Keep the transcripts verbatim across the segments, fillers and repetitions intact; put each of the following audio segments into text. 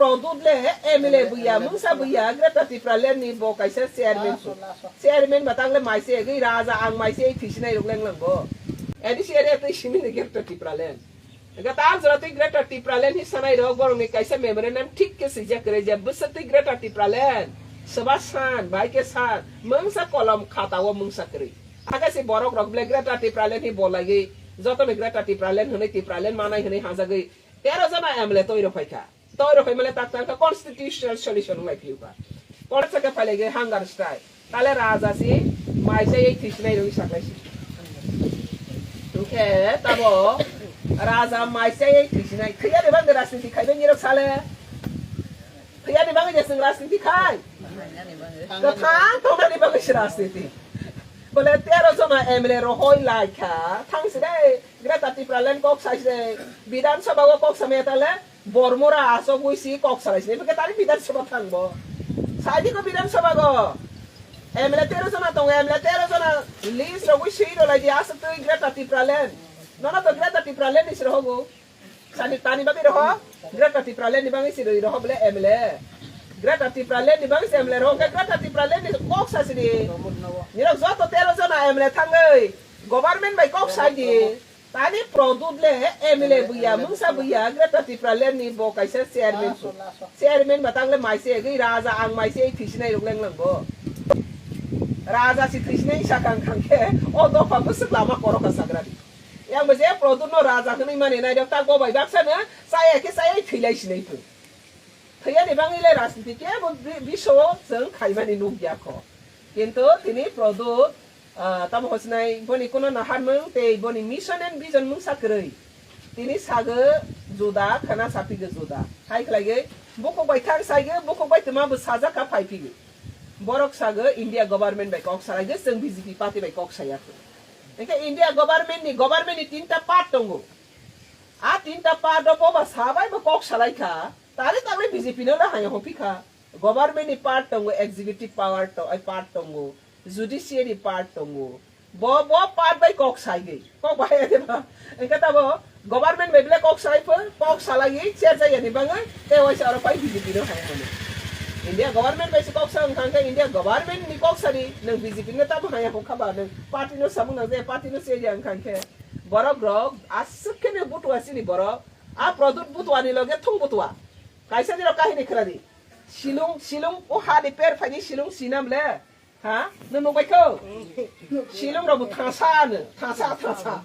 Produt le M L A buya, mungsa buya, Greater Tipraland ni bo kaisa chairman su. Chairman ba tangle maise egwi raja ang maise ei thisinai rok leng lang bo. A D C area twi simi ni Greater Tipraland. Ga tal jora twi Greater Tipraland hi sanai rok borok ni kaisa memorandum thik ke swijak kwrwi je bwswk twi Greater Tipraland. Swba san, bai ke san, mungsa kolom khata o mungsa kwrwi. Aga se borok rok ble Greater Tipraland hi bolaiwi, joto ni Greater Tipraland hwnwi Tipraland manai hwnwi hajagwi tero jona M L A twi rok phaikha. Toro khaimale tak tangkha constitutional solution wng lai phiuka. Kono saka phailege hunger strike. Tale raja si maisa ei thisnai rwi saklai si. Tungkhe tabo raja maisa ei thisnai. Thiyani bangde rajniti khaibe nirok sale. Thiyani bangde jesung rajniti khai. Kathang tongnani bangde si rajniti. Bole tero jona M L A rohoi laikha. Thang si dai. Greater Tipraland kok sai se. Bidhan Sabha o kok samya tale. Bormura asogwi si kok salai sini, bwkhe tari Bidhan Sabha thangbo. Saidi ko Bidhan Sabha go. M L A tero jona tongo, M L A tero jona list rogwi swi rwlai di, aswk twi Greater Tipraland. Nono to Greater Tipraland ni si rohogo. Sani tani bagwi roho, Greater Tipraland ni bagwi si rwi roho bole M L A. Greater Tipraland ni bagwi si M L A roho, hwnkhe Greater Tipraland ni kok sa sini. Nirok joto tero jona M L A thangwi government bai kok sai di. Tani Produt le M L A buya, mungsa buya, Greater Tipraland ni bo kaisa chairman su. Chairman ba tangle maise egwi raja ang maise ei thisinai rok leng lang bo. Raja si thisinai sakang khang khe o dopha bwswk lama koroka sagra di. Yang bo je Produt no raja hwnwi mani nai rok ta go bai baksa no chaya khe chaya thwilai sinai phu. Thwiyani bangwi le rajniti kebo bi-, biso chwng khaimani nukya kho. Kintu tini Produt, ah, tamo hochnai boni kuno naharmung tei boni mission and vision mungsa kwrwi. Tini sagwi juda, khana sapigwi juda. Hai khlaigwi bukhuk bai thang saigwi, bukhuk bai twma bo sajak kha phaipigwi. Borok sagwi India government bai kok salaigwi, chwng B J P party bai kok saya kho. Hwnkhe India government ni, government ni tinta part tongo. A tinta part o boba sabai bo kok salai kha. Tari tangwi B J P no le haya hophi kha. Government ni part tongo, executive power to, ai part tongo, judiciary part tongo. Bo, bo part bai kok sai di. Kok bai ade ba. Engka tabo government bai bile kok sai pho, kok salai chair jaya ni bangwi, te waisa aro pai B J P no haya mani. India government bai se kok sa wngkha khe India government ni kok sari, nang B J P no tamo haya hokha ba, nang party no samung nang je, party no se ya wngkha khe. Borok rok aswk khe ne butua sini borok. A Produt butua ni loge thung butua. Kaisa ni rok kahini khwna di. Silung, silung o ha ni per phai ni silung sinam le. Ha? Nung nung bai kho? Silung rok bo thangsa no, thangsa, thangsa.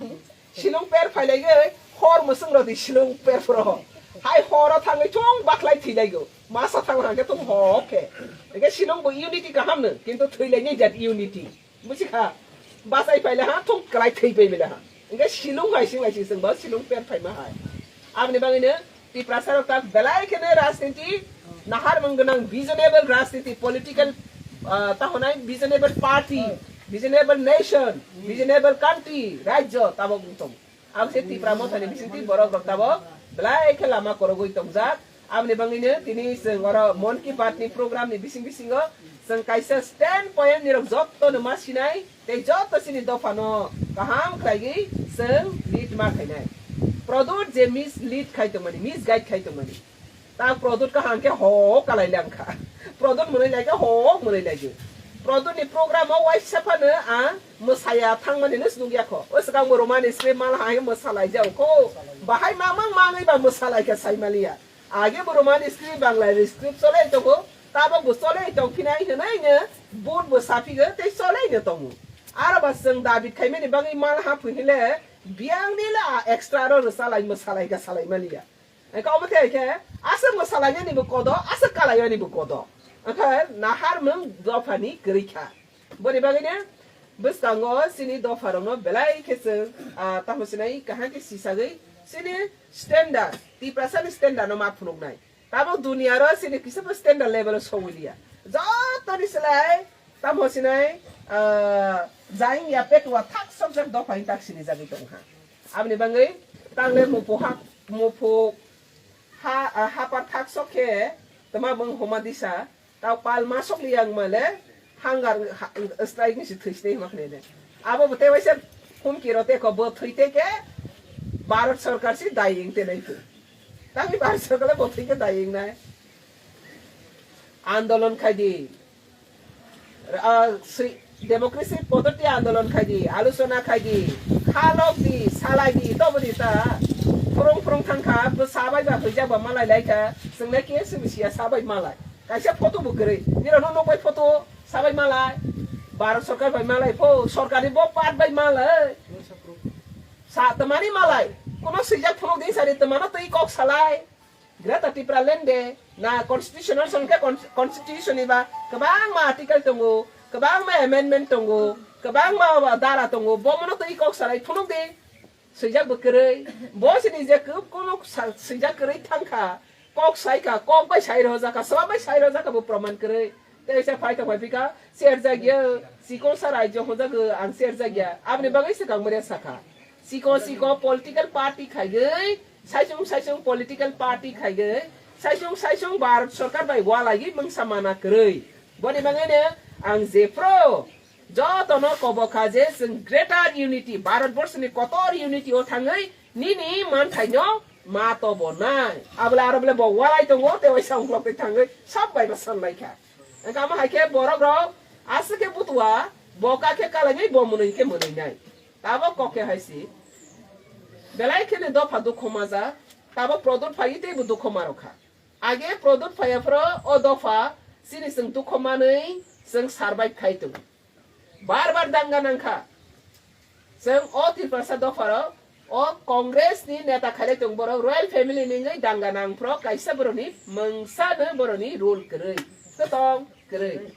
Silung per phai lai ge, hor mwswng rok di silung per phro. Hai hor o thangwi thung baklai thwi lai go. Masa thang hang khe thung ho khe. Ege silung bo unity kaham no, kintu thwi lai ni jat unity. Buji kha? Bachai phai le ha, thung kwlai thwi phai bile ha. Ege silung hai sing lai sing sing ba silung per phai ma hai. Aboni bagwi no Tiprasa rok tak belai kheno rajniti nahar mung gwnang visionable rajniti political, ah, ta honai visionable party, visionable nation, visionable country, rajyo tabok wng tong. Abo se Tipra Mothani bisingtwi borok rok tabok belai khe lama korogwi tongjak. Aboni bagwi no tini chwng oro Mon Ki Baat ni program ni bising bisingo chwng kaisa stand point ni rok jotto no ma sinai. Tei joto chini dophano kaham khlaigwi chwng lead ma khainai. Produt je mislead khai tongmani, misguide khai tongmani. Ta Produt kaham khe ho kalai langkha. Produt mwnwi lai khe ho mwnwi lai di. Produt ni program o waisa phano ang mwsaya thangmani no nukya kho. O swkang bo Romani script mal hai mwsalai jao kho. Bahai mamang mangwi ba mwsalai khe sai maliya. Age bo Romani script, Bangla script cholai tongo, tabok bo cholai tong phinai hwnwi no vote bo saphigo tei cholai no tongo. Aro ba chwng David khaimani bagwi mal ha phui hile biyang ni le a extra ro rwchalai mwsalai ga salai maliya. Engkha omo khe khe aswk mwsalainani bo kodo, aswk kalainani bo kodo. Engkha nahar mung dophani kwrwi kha. Boni bagwino bwskango chini dopharokno belai khe chwng, ah, tamo sinai kaham khe sisagwi chini standard, Tiprasani standard no ma phunuknai. Tabuk duniaro chini kisa bo standard level o sogwi liya. Jotoni slai tamo sinai, ah, jaing ya petua thak sokjak dopha hintak sinijagwi tongkha. Aboni bagwi tangle muphuk ha, muphuk ha, ah, hapar thak sok khe tama bwng homa disa. Tao pal ma sok liya wngma le hangar ha-, strike ni si thwi sinai hwnma khne de. Abo bo te waisa humki ro te ko bo thwi te ke Bharat sarkar si daying te nai thwi. Tangni Bharat sarkar le bo thwi ke daying nai. Andolon khai di. Ah, swi-, democracy podotti andolon khai di, aluchona khai di, khalok di, salai di, tobo di ta. Phurung phurung thang kha, bo sabai ba hwijak ba malai lai kha, chwng le ke simi siya sabai malai. Kaisa photo bo kwrwi. Nirok no nokbai photo, sabai malai. Bharat sarkar bai malai pho, sarkar ni bo part bai malai. Sa tamani malai. Kono swijak phunuk di sari tamano twi kok salai. Greater Tipraland de na constitutional song khe con-, constitution ni ba kwbangma article tongo, kwbangma amendment tongo, kwbangma dara tongo, bomono twi kok salai phunuk di. Swijak bo kwrwi. Bo sini je kub kono sa-, swijak kwrwi thang kha, kok sai kha, kok bai sai rojak kha, swbak bai sai rojak kha bo proman kwrwi. Tei kaisa phai tong phai phika, serjak ya, chikon sa rajyo hwnjago ang serjak ya. Aboni bagwi swkang manya sakha. Chikon chikon political party khaigwi, saisung saisung political party khaigwi, saisung saisung Bharat sarkar bai walaiwi mungsa mana kwrwi. Boni bagwino ang jephru jotono kobo kha je chwng greater unity, Bharat borso ni kotor unity o thangwi nini manthaino ma tobo nai. Abole aro bole bo walai tongo, tei waisa ungklok twi thangwi sab bai ba san lai kha. Engkha omo hai khe borok rok aswk khe butua, bo ka khe kalainai, bo mwnwi khe mwnwi nai. Tabok kok khe hai si. Belai kheno dopha dukho majak, tabok Prodot phaiwi teibo dukho ma rw kha. Age Prodot phaiya phro o dopha chini chwng dukho manwi chwng survive khai tongo. Bar bar danga nang kha. Chwng o Tiprasa dopha rok o Congress ni neta khailai tong borok, royal family ni wngwi danga nang phro kaisa borok ni mungsa no borok ni role kwrwi, kwtong kwrwi.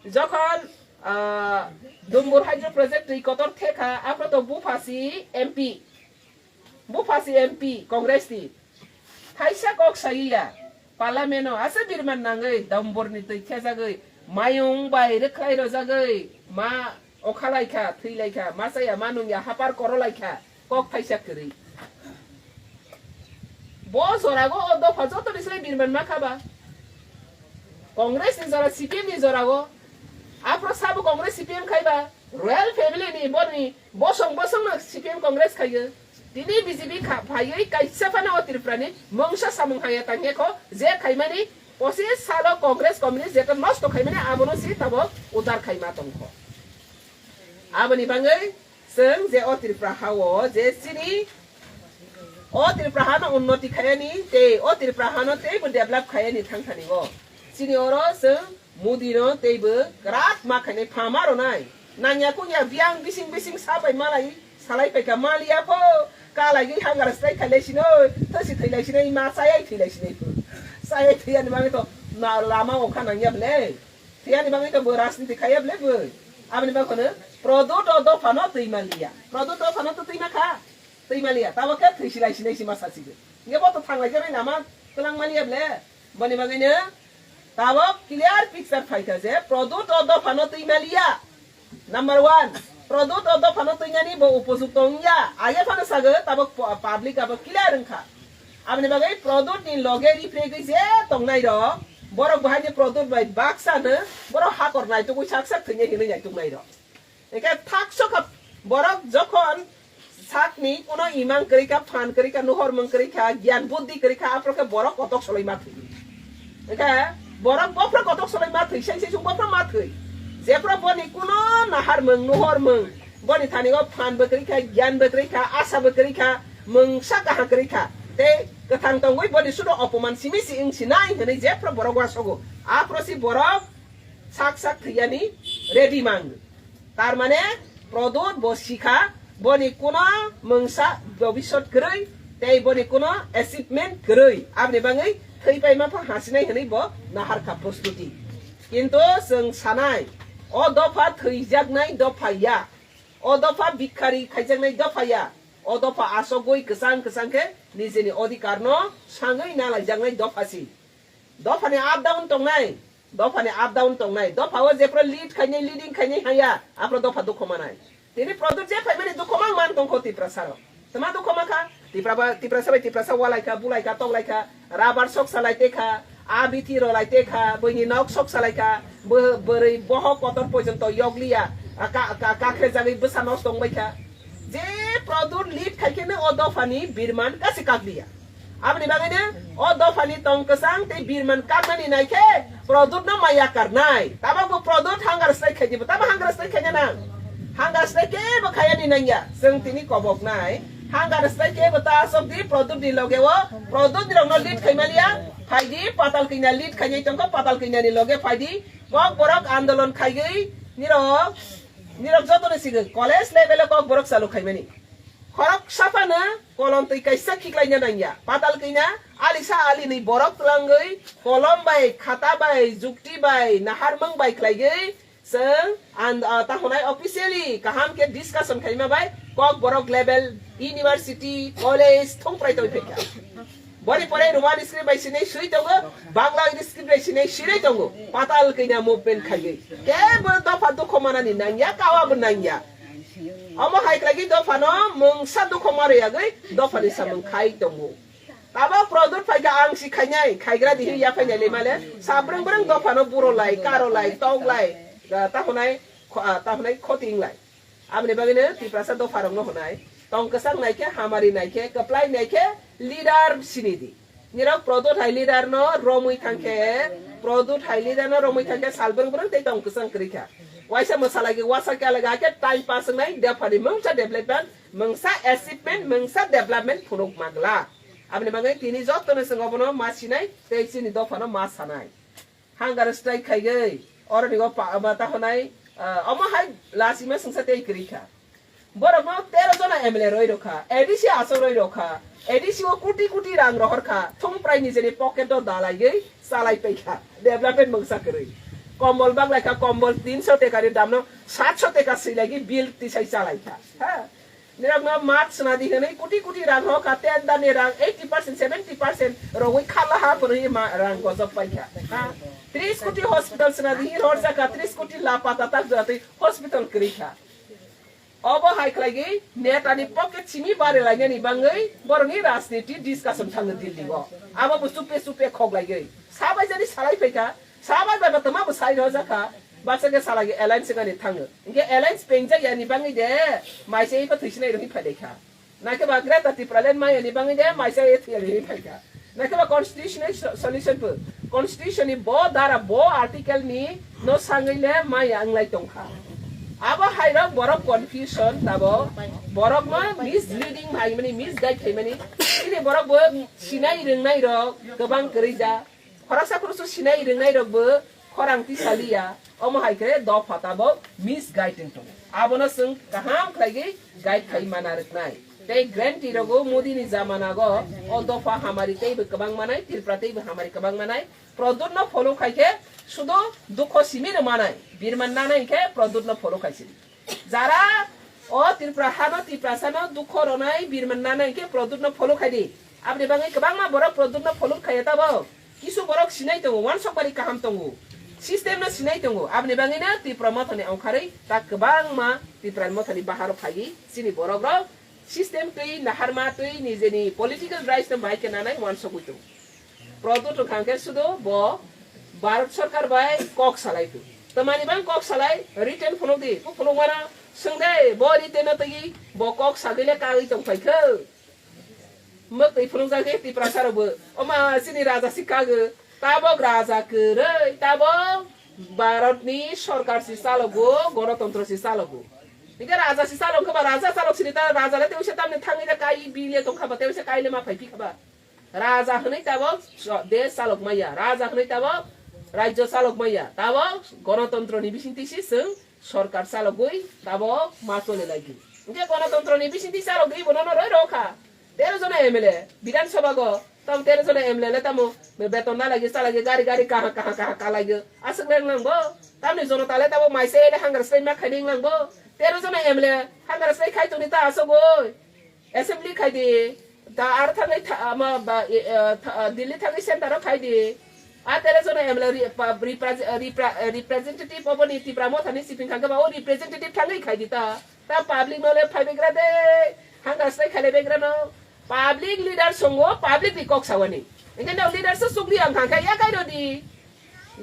Jokhon, ah, Dumbur hydro project twi kotor thekha, aphro to bupha si M P. Bupha si M P Congress ni. Thaisa kok sawi ya. Parliament o asa birman nangwi Dumbur ni twi khejagwi mayung bai rwkhlai rojagwi ma okha lai kha, thwi lai kha, ma chaya ma nung ya, hapar koro lai kha. Kok thaisa kwrwi. Bo jorago o dopha joto ni slai birman ma kha ba. Congress ni jora, C P M ni jorago. Aphro sabo Congress C P M khai ba. Royal family ni boni bosong bosong no C P M Congress khai o. Tini B J P kha phaiwi kaisa phano o Tripura ni mungsa samung haya tang khe kho je khaimani pochis salo Congress communist jeta nosto khaimani abono si tabok udar khaima tong kho. Aboni bangwi chwng je o Tripura ha o je chini o Tripura hano unnoti khayani tei o Tripura hano teibo develop khayani thang thani o. Chini oro chwng Modi no teibo kwrak ma khainai phama rwnai. Nangya kungya biyang bising bising sabai malai salai paikha maliya pho. Kalaigwi hangar strai khailai sinoi, thasi thailai sinoi, ma chayai thailai sinoi pho. Chayai thaiyani bagwi to na lama okha nangya bwle. Thiyani bagwi to bo rajniti khaiya bwle bo. Aboni bagwi no Prodot o dopha no twi maliya. Prodot dopha no to twi ma kha. Twi maliya. Tabo khe thwi silai sinai sima sasi bo. Nge bo to thanglai jani lama twlang maliya bwle. Boni bagwi no tabo clear picture phaikha je Prodot o dopha no twi maliya. Number one, Prodot o dopha no twi nani bo upojukto wngya. Age phano sago tabo pu-, public abo clear wngkha. Aboni bagwi Prodot ni loge ripregwi je tongnai rok, borok bahai ni Prodot bai baksa no borok hakor naitugwi sak sak thwinai hinwi naituknai rok. Hingkhe thakso kha borok jokhon sakni kuno imang kwrwi kha, phan kwrwi kha, nuhor mung kwrwi kha, giyan buddhi kwrwi kha, aphro khe borok kotok soloi ma thwi. Hingkhe borok bophro kotok soloi ma thwi, sai sai sung bophro ma thwi. Jephro boni kuno nahar mung, nuhor mung, boni thani o phan bo kwrwi kha, giyan bo kwrwi kha, asa bo kwrwi kha, mungsa kaham kwrwi kha. Tei kwthang tongwi boni sudo opoman simi si wng sinai hwnwi jephro borok uasogo. Aphro si borok sak sak thwiyani ready mang. Tar mane Prodot bo sikha, boni kuno mungsa bobisot kwrwi, tei boni kuno achievement kwrwi. Aboni bagwi thwi paima pha hasinai hwnwi bo naharkha prostuti. Kintu chwng sanai, o dopha thwijaknai dopha ya, o dopha bikhari khaijaknai dopha ya, o dopha asogwi kwchang kwchang khe nijini odhikar no sangwi nalaijaknai dopha si. Dopha ni up down tongnai, dopha ni up down tongnai. Dopha o jephru lead khainai, leading khainai haya, aphro dopha dukho manai. Tini Prodot je phaimani dukho mang man tongkho Tiprasa rok. Tma dukho mankha? Tipra ba, Tiprasa bai Tiprasa walaikha, bulaikha, toklaikha, rabar sok salai tekha, abiti rolai tekha, buini nok sok salaikha, bo-, bwrwi bohok kotor porjonto yokliya, a, ka-, ka-, kakhre jagwi bwsa nosto wngbaikha. Je Prodot lead khaikhe no o dopha ni birman kasi kakliya. Aboni bagwi no o dopha ni tong kwchang tei birman kaknani naikhe Product no maya karnai. Tabok bo product hunger strike khai di bo. Tamo hunger strike khai nang. Hunger strike kebo khaya ni nangya. Seng tini kobok nai. Hunger strike kebo ta asok di product ni loge o. Product ni rok no lead khai maliya. Phai di patal kina lead khai ni tongko patal kina ni loge phai di. Kok borok andolon khai gei. Nirok. Nirok joto ni sigeng. College level o kok borok salu khai mani. Khorok saphano kolom twi kaisa khiklaina nangya. Patal kina alisa alinwi borok twlangwi kolom bai, khata bai, jukti bai, naharmung bai khlaigwi chwng and, ah, ta hwnai officially kaham khe discussion khaima bai kok borok level university, college thung prai tongwi phaikha. Boni pore Roman script bai sinai swi tongo, Bangla script bai sinai sinai tongo. Patal kina movement khaigwi. Kebo dopha dukho manani nangya, kawa bo nangya. Omo hai khlaigwi dophano mungsa dukho marwi yagwi dophani samung khai tongo. Tabok product phaikha ang si khainai, khaigra dihi yaphai nai le male. Sabrang brang dophano buro lai, karo lai, tong lai, ah, ta hwnai, kho-, ah, ta hwnai khoting lai. Aboni bagwino Tiprasa dopharokno hwnai, tong kwchang naikhe, hamari naikhe, kwplai naikhe, leader sini di. Nirok Prodot hai leader no romwi thangkhe, Prodot hai leader no romwi thangkhe salbrung brung tei tong kwchang kwrwi kha. Waisa mwsa lagi wasa kya laga khe time pass wngnai, dophani mungsa development, mungsa achievement, mungsa development phunuk magla. Aboni bagwi tini jotono chwng obono ma sinai tei chini dophano ma sanai. Hunger strike khaigwi, oroni o pa-, ma ta hwnai, ah, omo hai lasima sungsa tei kwrwi kha. Borok no tero jona M L A roi rokha, A D C asok roi rokha, A D C o kuti kuti rang rohor kha, thung prai nijeni pocket o dalaigwi chalai pai kha, development mungsa kwrwi. Kombol bak lai kha, kombol tinso teka ni dam no satso teka swilagi bill tisai chalai kha. Ha? Nirok no mat swnadi hwnwi kuti kuti rang rokha, tender ni rang eighty percent, seventy percent rogwi khalla ha phwrwngwi ma rang gojok paikha. Ha? Tris kuti hospital swnadi hi rorjakha, tris kuti la pata tak jatwi hospital kwrwi kha. Obo hai khlaigwi neta ni pocket simi bare lainani bangwi borokni rajniti discussion thango Delhi o. Abo bo chupe chupe khok laigwi. Sabai jani salai phaikha, sabai bai ba tama bo sai rojak kha. Baksa khe salai alliance gani thango. Hinkhe alliance pengjak yani bangwi de maisa iko thwisinai rokhi phai kha. Naikhe ba Greater Tipraland maya ni bangwi de maisa e thwiya ni phai kha. Naikhe ba constitutional so-, solution pho. Constitution ni bo dara bo article ni no sangwi le maya wnglai tongkha. Abo hai rok borok confusion tabo borok no misleading hai mani misguide hai mani. Ini borok bo sinai ringnai rok kwbang kwrwi ja. Khoroksa khoroksa sinai ringnai rok bo khorang tisaliya, omo hai khe dopha tabok misguiding tongo. Abono chwng kaham khlaigwi guide khai mana rwknai. Tei guarantee rogo Modi ni jamana go o dopha hamari teibo kwbang manai, Tripura teibo hamari kwbang manai. Prodot no follow khai khe sudo dukho simi rw manai, birman nanai khe Prodot no follow khai sidi. Jara o Tripura hano, Tiprasa no dukho ronai, birman nanai khe Prodot no follow khai di. Aboni bagwi kwbangma borok Prodot no follow khaiya tabo. Kisu borok sinai tongo, wansok bari kaham tongo. System no sinai tongo. Aboni bagwi no Tripura mothani ongkharwi ta kwbangma Tripura mothani baharo phaiwi chini borok rok system twi naharma twi nijeni political rights no bai khe nanai wansogwi tongo. Prodot wngkha khe sudo bo Bharat Sarkar bai kok salai tu. Tamani bang kok salai written phunuk di. Bo phunuk mano swng de bo written no twi bo kok sagwi le kagwi tong phai khe. Mwtwi phunukjak khe Tiprasa rokbo. Oma chini raja si kago. Tabok raja kwrwi, tabok Bharat ni sorkar si chalogo, gonotontro si chalogo. Hinkhe raja si chalok khe ba raja chalok sini ta raja le tewse tamni thangwi le kai bile tong kha ba tewse kai le ma phai phi kha ba. Raja hwnwi tabok so-, desh chalok maya, raja hwnwi tabok rajyo chalok maya, tabok gonotontro ni bisingtwi si chwng sorkar chalogwi tabok ma chole lagi. Hinkhe gonotontro ni bisingtwi chalogwi bono no roi rw kha. Tero jona M L A, Bidhan Sabha go, tamo tero jona M L A le tamo beton na lagi, sa lagi, gari, gari, kaha, kaha, kaha, ka lagi. Aswk le wnglang bo. Tamni jonota le tamo maisa ele hangar sai ma khaini wnglang bo. Tero jona M L A hangar sai khai tongni ta aswk oi. Assembly khai di. Ta ar thangai tha-, ama ba, e, e, tha-, Delhi thangai center o khai di. A tero jona M L A re-, pa-, repre-, repre-, representative oboni Tipra mothani siping khangkhe ba o representative thangai khai di ta. Ta public no le phai begra de, hanga sai khale begra no. Public leader songo, public ni kok sawani. Engke no leader se sugli ang khangkhe ya kai rodi.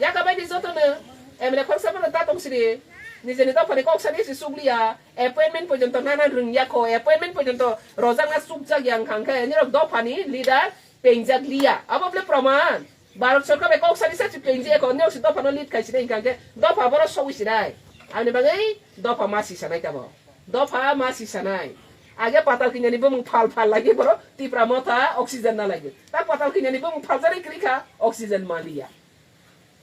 Ya ka bai di joto no. M L A khoroksa mano ta tong siri. Nijeni dophani kok sani si sugliya. Appointment porjonto nana rwngya kho. Appointment porjonto rojak na sukjak yang khangkhe. Nirok dophani leader pengjak liya. Abo ble proman. Bharat sorkar bai kok sani sa chipeng je ko neo si dopha no lead khai sinai hingkha khe dopha boro sogwi sinai. Ani bagwi dopha ma si sanai tabo. Dopha ma si sanai. Age patal kinyani bumung phal phal lagi boro Tipra motha oxygen na lagi. Ta patal kinyani bumung phal jari kri kha oxygen ma liya.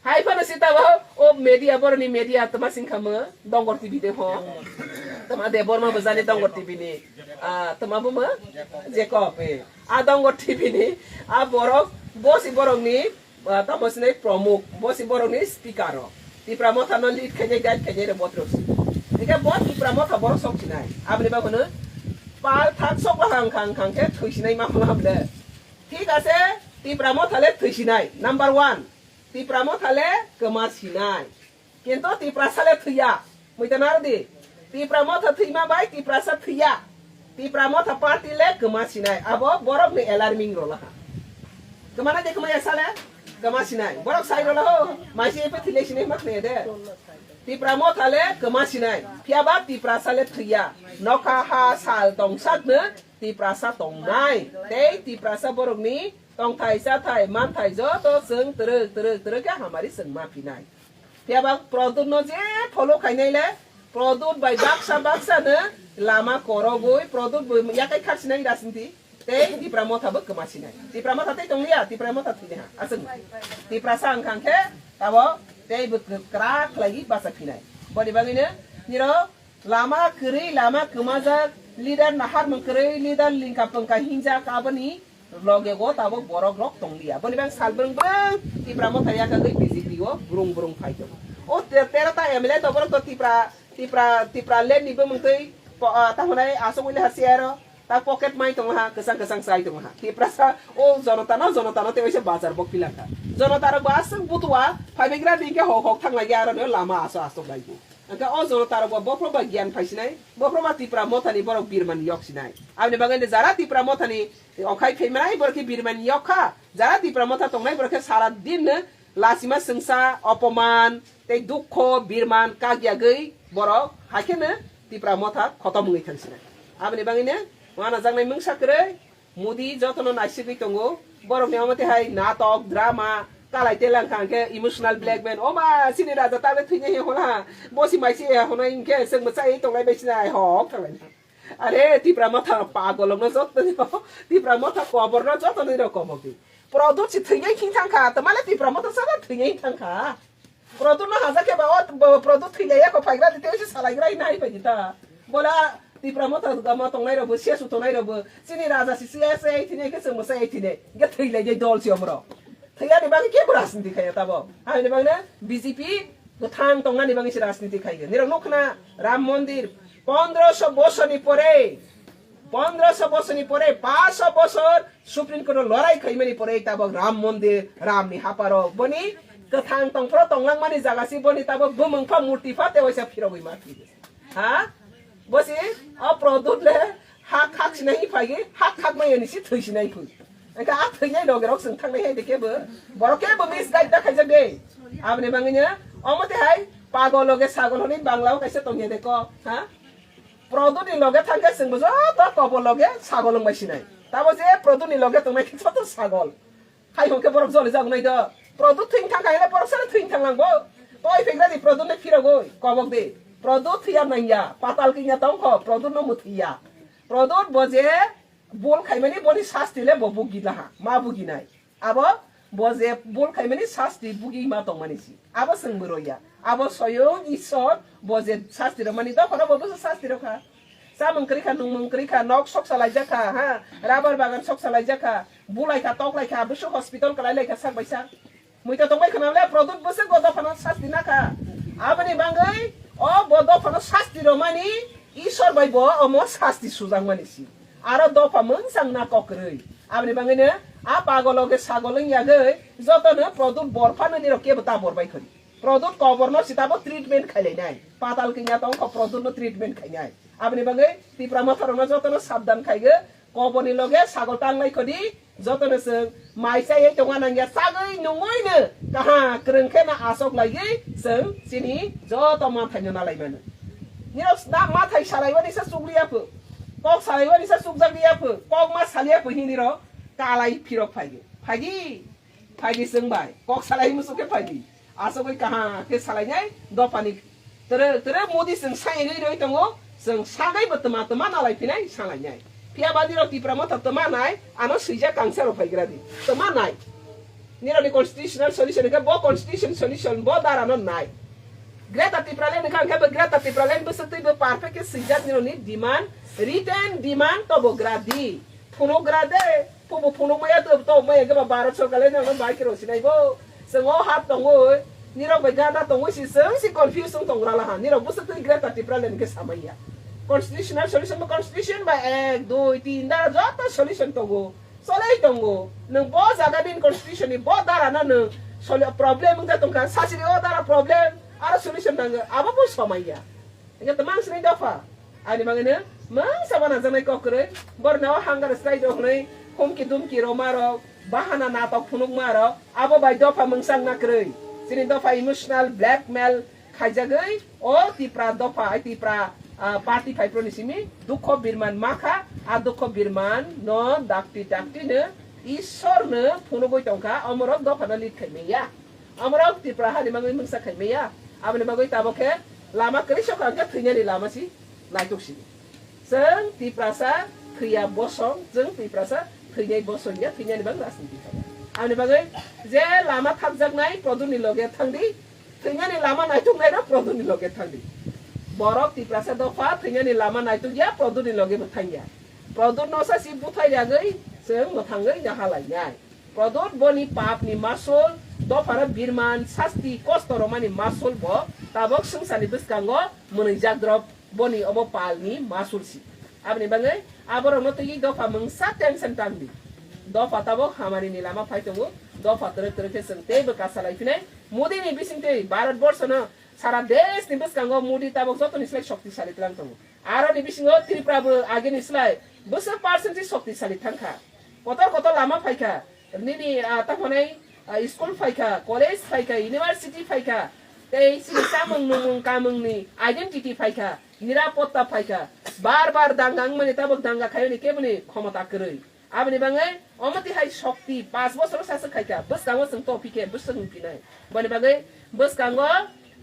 Hai phano si tabo o media boroni media tama sing kha mo Dongor T V de ho. Tama de Borma bojani Dongor T V ni. Ah, tama bo mo Jacob. Eh. A Dongor T V ni a borok bosi borok ni ah, tamo sinai pramuk, bo si borok ni speaker rok. Tipra motha no lead khainai, guide khainai rok botrok si. Eke bo Tipra motha borok sok sinai. Aboni bagwi no pal thak sok bahang khang khang khe thwi sinai ma phano hamle. Thik ase, Tipra motha le thwi sinai. Number one, Tipra motha le kwma sinai. Kintu Tiprasa le thwiya. Muita nardi. Tipra motha thwima bai Tiprasa thwiya. Tipra motha party le kwma sinai. Abo borok ni alarming rolaha. Kwmana de kwmaya sale? Kwma sinai. Borok sai rolaho. Maisi epe thwile sinai mak ne de. Tipra motha le kwma sinai. Phiya ba Tiprasa le thwiya. Nokha ha sal tongsak no Tiprasa tongnai. Tei Tiprasa borok ni tongthai chathai manthai joto chwng twrwk twrwk twrwk khe hamari chwng ma phinai. Phiya ba Produt no je follow khainai le, Produt bai baksa baksa no lama korogwi, Produt bo yakai khak sinai rajniti, tei Tipra motha bo kwma sinai. Tipra motha tei tongliya, Tipra motha thwini ha, aswk. Tiprasa wngkha khe tabo tei bo kwrak khlaiwi bacha phinai. Boni bagwi no niro lama kwrwi, lama kwmajak, leader nahar mung kwrwi, leader lingka pungka hinjak aboni loge go tabok borok rok tong liya. Boni bang sal brung brung Tipra motha yakagwi B J P o brung brung phai tongo. O te-, tero ta M L A to borok to Tipra, Tipra, Tipra land ni bumung twi po-, ah, ta hwnai aswk wili ha chair o ta pocket mai tongo ha, kwchang kwchang chai tongo ha. Tiprasa o jonota no, jonota no tei waisa bazar bok pilangkha. Jonota rok bo aswk butua phaibagra di khe hok hok thang lai ya aro no lama aswk aswk lai bo. Hwnkhe o jonota rok bo bophro ba giyan phai sinai, bophro ba Tipra motha ni borok birman yok sinai. Aboni bagwi no jara Tipra motha ni okhai phaimanai borok khe birman yok kha, jara Tipra motha tongnai borok khe sara din no lachima swngsa, opoman, tei dukho, birman, kakyagwi borok, haikhe no Tipra motha khotom wngwi thang sinai. Aboni bagwi no wanajaknai mungsa kwrwi, Modi jotono naisigwi tongo, borokni omo twi hai natok, drama, kalai telang kha hwnkhe emotional blackmail, oma chini raja tablet thwinai he hwnha, bosi maisi he hwnwi hwnkhe chwng mwchai tongnai bai sinai hok thanglaina. Are Tipra motha pagolokno joto, Tipra motha koborno joto nini rok kobok di. Prodot si thwinai khing thang kha, tamale Tipra motha sabo thwinai thang kha. Prodot no haja khe ba o bo-, Prodot thwi lai ya kho phaigra di tei se salai gra nai pai di ta. Bola Tipra motha gama tongnai rok bo, sesu tongnai rok bo, chini raja si si S A thwinai khe chwng bo se thwinai. Ge thwi lai dei dol si omro. Thwi ani bagwi kebo rajniti khai ya tabo. Ani bagwi na B J P kwthang tongnani bagwi se rajniti khai. Nirok nukna Ram Mondir pondroso bosor ni pore Pondroso bosor ni pore, paanch bosor Supreme Court o lorai khaimani pore tabok Ram Mondir, Ram ni haparo boni kwthang tongphro tonglangmani jaga si boni tabok bumung pha murti pha tewaisa phirogwi ma thwi. Ha? Bosi o Produt le ha khak sinai phagi, ha khak mai ni si thwi sinai phu. Engka a thwi nai doge rok sing thang nai hai de kebo. Borok kebo misguide da khaijak de. Aboni bangwi no omo te hai pagol loge sagol hwnwi Bangla o kaisa tongya de ko. Ha? Produt ni loge thangkhe chwngbo joto kobor loge sagol wngbai sinai. Tabo je Produt ni loge tongnai khe joto sagol. Hai hwnkhe borok joli jagunai do. Produt thwing thangkha hwnle borok sano thwing thanglangbo. Toi phegra di Produt ni phirogwi kobok di. Produt thwiya nangya. Patal kinya tongkho Produt no muthwiya. Produt bo je bol khaimani boni sasti le bo bugi laha. Ma buginai. Abo bo je bol khaimani sasti bugi ma tongmani si. Abo chwng bo roya. Abo soyong Isor bo je sasti rwmani dophano bo bwsa sasti rwkha. Chamung kwrwi kha, nungmung kwrwi kha, nok soksa laijak kha, ha, rubber bagan soksa laijak kha, bulai kha, tok lai kha, bwswk hospital kwlai lai kha sak bai sak. Muita tongbai khna le Produt bwswk bo dophano sasti na kha. Aboni bangwi o bo dophano sasti rwmani Isor bai bo omo sasti sujakmani si. Aro dopha mungsang na kokrwi. Aboni bangwino a pagolo khe sagol wng yagwi jotono Produt bor phano nirok kebo ta bor bai khori. Produt koborno sitabo treatment khailainai. Patal kinya tongkho Produtno treatment khainai. Aboni bagwi Tipra motharokno jotono sabdan khaigo, koborni loge sagol tanglai khodi, jotono chwng mai chaiwi tongna nangya, chagwi nungwino kaha kwrwng khe na asok laiwi chwng chini joto manthaino nalai mano. Nirok na mathai salaiwani sa chukliya pho, kok salaiwani sa chukjakliya pho, kok ma saliya pho hinwi rok kalai phirok phaigo. Phaidi, Phaidi chwng bai, kok salai muchung khe phaidi. Aswk bai kaham khe salainai dophani. Tere, tere Modi chwng sai rwi rwi tongo, chwng sanai bo tma tma nalai phinai salainai. Phiya ba nirok Tipra Motha tma nai, ano swijak kangsa rok phaigra di. Tma nai. Nirok ni constitutional solution khe bo constitution solution bo dara no nai. Greater Tipraland kha khe bo Greater Tipraland bwswk twi bo perfect khe swijak nirok ni demand, written demand to bo gra di. Phunukgra de, phunuk maya to, to maya khe ba Bharat sorkar le nang bai khe rw sinai bo. Chwng o hap tongwi, nirok bai gana tongwi si chwng si confuse wng tong rala ha. Nirok bwswk twi Greater Tipraland khe samaya. Constitutional solution ba constitution ba ek, dui, tin dara joto solution tongo. Cholai tongo. Nwng bo jaga ni constitution ni bo dara no nwng solu-, problem wngkha tongkha. Sasiri o dara problem, aro solution nango. Abo bo samaya. Hingke twmang sini dopha. Ani bagwino mungsa bana janai kok kwrwi. Borno hunger strike rok hwnwi humki dumki roma rok, bahana natok phunukma rok, abo bai dopha mungsa wngna kwrwi. Chini dopha emotional blackmail khaijagwi o Tipra dopha, ai Tipra, ah, party phaiphru ni simi dukho birman makha, a dukho birman no dakti dakti no Ishwar no phunugwi tongkha, omorok dopha no lead khaimaya. Amorok Tipra hani bagwi mungsa khaimaya. Aboni bagwi tabok khe lama kwrwi sokha hwnkhe thwinani lama si naituk sini. Chwng Tiprasa thwiya bosong, chwng Tiprasa thwinai bosong ya, thwinani bagwi rajniti khaimaya. Aboni bagwi je lama thapjaknai Produtni loge thangdi, thwinani lama naituknairok Produtni loge thangdi. Borok Tiprasa dopha thwinani lama naitukya, Produtni loge bo thangya. Produtno sa si buthai yagwi chwng mwthangwi nahalainai. Prodot boni papni masul, dophara birman, sasti, kosto romani masul bo tabok swngcharni bwskango mwnwijak drop boni obo palni masul si. Aboni bagwi aborokno twiwi dopha mungsa tension tangdi. Dopha tabok hamarini lama phai tongo, dopha twrwk twrwk khe chwng teibo kasalai phinai. Modini bisingtwi Bharat borsono sara deshni bwskango Modi tabok jotoni slai shoktisali twlang tongo. Aroni bisingo Tripura bo ageni slai bwswk percent si shoktisali thangkha. Kotor kotor lama phaikha, nini, ah, tamo nai, ah, school phaikha, college phaikha, university phaikha, tei chini chamung numung kamungni identity phaikha, nirapotta phaikha. Bar bar danga wngmani tabok danga khaiyoni keboni khomota kwrwi. Aboni bagwi omo tihai shokti paanch bosor saswk khaikha, bwskango chwng tophi khe bwswk wngphinai. Boni bagwi bwskango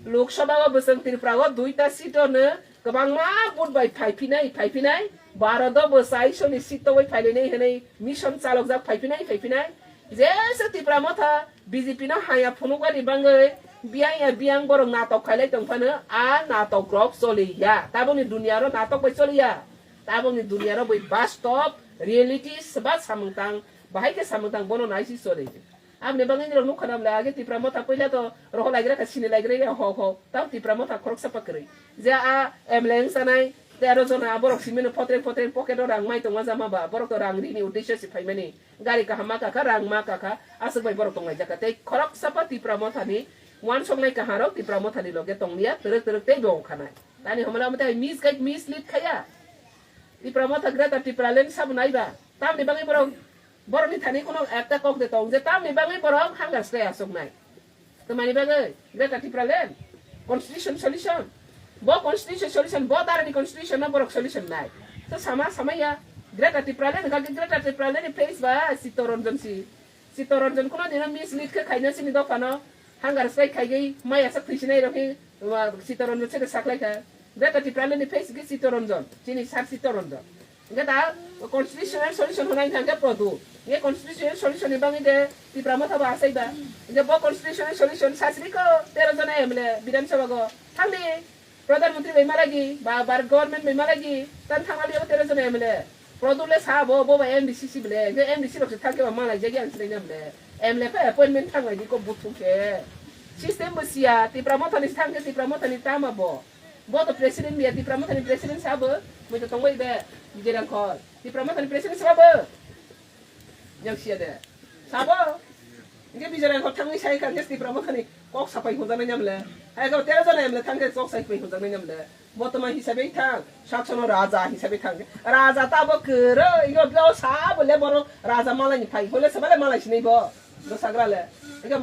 Lok Sabha o bwswng Tripura o duita seat o no kwbangma vote bai phaiphinai, phaiphinai. Bharat o bo chaisoni seat tobwi phailainai hwnwi mission chalokjak phaiphinai, phaiphinai. Jesa Tipra Motha B J P no haya phunukmani bagwi biyang ya biyang borok natok khailai tongphano, a natok rok choliya. Tabokni duniya ro natok bai choliya. Tabokni duniya ro bai bastob, reality, swba samung tang, bahai khe samung tang bono naisi choli. Aboni bagwi nirok nukha na bwle, age Tipra Motha puila to rohor laigra kha, sini laigra ya ho ho. Tamo Tipra Motha khoroksa pa kwrwi. Je a M L A wng sanai, tero jona borok simino photreng photreng pocket o rang mai tongma jama ba, borok to rang rini uddesyo se phaimani. Gari kaham ma kakha, rang ma kakha, aswk bai borok tonglaijak kha. Tei khoroksa pa Tipra Motha ni uansuknai kaha rok Tipra Motha ni loge tongliya, twrwk twrwk tei bo wngkha nai. Tani homla mate misguide, mislead khaya. Tipra Motha Greater Tipraland sabo naiba. Tamni bagwi borok, borokni thani kono ekta kok de tong je tamni bagwi borok hunger strike aswk nai. Tamani bagwi Greater Tipraland constitution solution. Bo constitution solution, bo darani constitution no borok solution nai. To sama, sama ya. Greater Tipraland, kaki Greater Tipraland ni face ba Sitoranjan si. Sitoranjan kuno dino mislead khe khaina sini dophano hunger strike khaigwi maya sak thwisinai rokhi, wa, Sitoranjan se saklaikha. Greater Tipraland ni face khe Sitoranjan, chini sir Sitoranjan. Hingke da constitutional solution hwnai hingke Produ. Hingke constitutional solution ni bagwi de Tipra Motha bo asai ba. Hingke bo constitutional solution sasri ko tero jona M L A Bidhan Sabha go thangdi. Pradhan Mantri bai malagi, ba Bharat government bai malagi, tan thangmani abo tero jona M L A. Produ le sa bo, bo ba M D C si bele, je M D C rok se thangke ba malai jagi ang sinai na bele. M L A pa appointment thanglai di ko buthu ke. System bo siya, Tipra Motha ni thangke Tipra Motha ni tama bo. Bo to president biya, Tipra Motha ni president sa bo, moi to tongbai be, Vijay Rangkhol. Tipra Motha ni president sa bo. Yang siya de. Sabo. Hingke Vijay Rangkhol thangwi sai kha, hingke Tipra Motha ni kok sapai hwnjaknai nyamle. Hai khe tero jona M L A thangkhe kok sapai hwnjaknai nyamle. Bottoman hisabe thang, saksono raja hisabe thang. Raja ta bo kwrwi, hingke bo sabo le borok raja malai ni phai, hole sabale malai sinai bo. Bo sagra le. Hingke